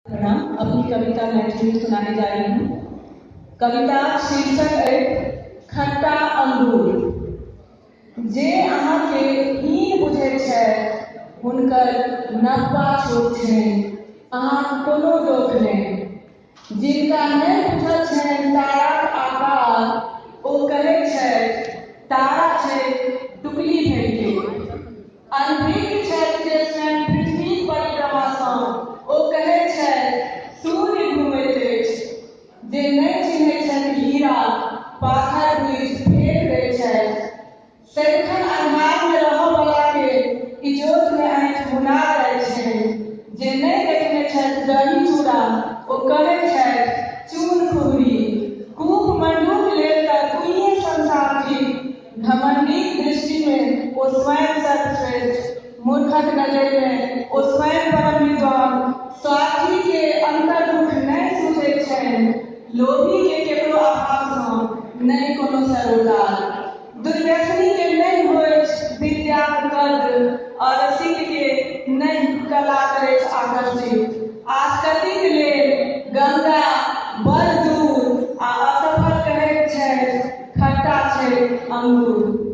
प्रणाम। अपनी कविता मैथिली में सुनाने जा रही हूँ। कविता शीर्षक अछि खट्टा अंगूर। जे अहाँके हीन बुझैत छथि हुनकर नब्बा छोट छनि, अहाँक कोनो दोख नहि। जिनका नहि बुझल छनि ताराक आकार, ओ कहैत छथि तारा छै टुकली भरिके। अनभिज्ञ छथि जे स्वयं पृथ्वीक परिक्रमासँ, ओ कहैत छथि सूर्य घुमैत अछि। जे नहि चिन्हैत छथि हीरा, पाथर बुझि फेक दैत छथि। सदिखन अन्हारमे रहऽवलाकेँ इजोतमे आँखि मुना जाइत छनि। जे नहि देखने छथि दही-चूड़ा, ओ कहैत छथि चून खुहरी। कूप-मण्डूक लेल तऽ कुइए संसार थिक। घमण्डीक दृष्टिमे ओ स्वयं सर्वश्रेष्ठ, मूर्खक नजरिमे ओ स्वयं परम विद्वान, स्वार्थीकेँ अन्तर्दुख नहि सूझैत छनि, लोभीकेँ केकरो अभावसँ नहि कोनो सरोकार, दुर्व्यसनीकेँ नहि होइछ विद्याक कद्र, अरसिककेँ नहि कला करैछ आकर्षित, आसकतिक लेल गंगा बड़ दूर आ असफल कहैत छथि खट्टा छै अंगूर।